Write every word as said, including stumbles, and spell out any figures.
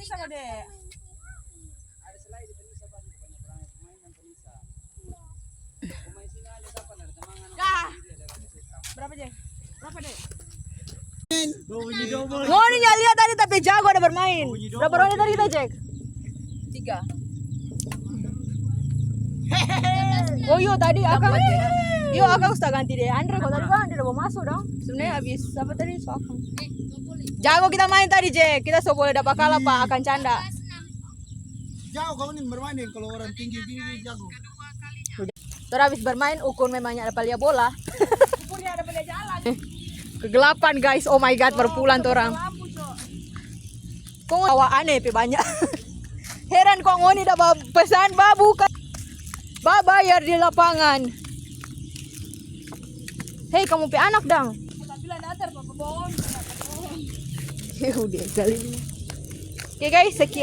Sama deh. Dah. Berapa, Jack? Berapa, Dek? Ngoni nya lia tadi, tapi jago ada bermain. Berapa ronde tadi kita, Jack? Tiga. Oh, iyo, tadi akang, iyo, akang sudah ganti deh. Andre kok tadi kan dia udah mau masuk dong. Sebenarnya habis apa tadi? So akang. Jago kita main tadi, Jack. Kita so boleh dapat kalah, Pak, akan canda. Jago kau nih bermain, kalau orang tinggi-tinggi jago. Torang habis bermain, Ukun memang nyanda dapa lia bola. Ukun nyanda dapa lia jalan. Kegelapan, guys. Oh my God, baru pulang torang. Lampu, Cok. Kong awa aneh pe banya. Heran kong ngoni da ba-, pesan ba buka. Ba bayar di lapangan. Hei, kamu pe anak dang. Tapi lah datar, Bapak Bohong. Ya udah, kali ini. Oke, guys, sekian.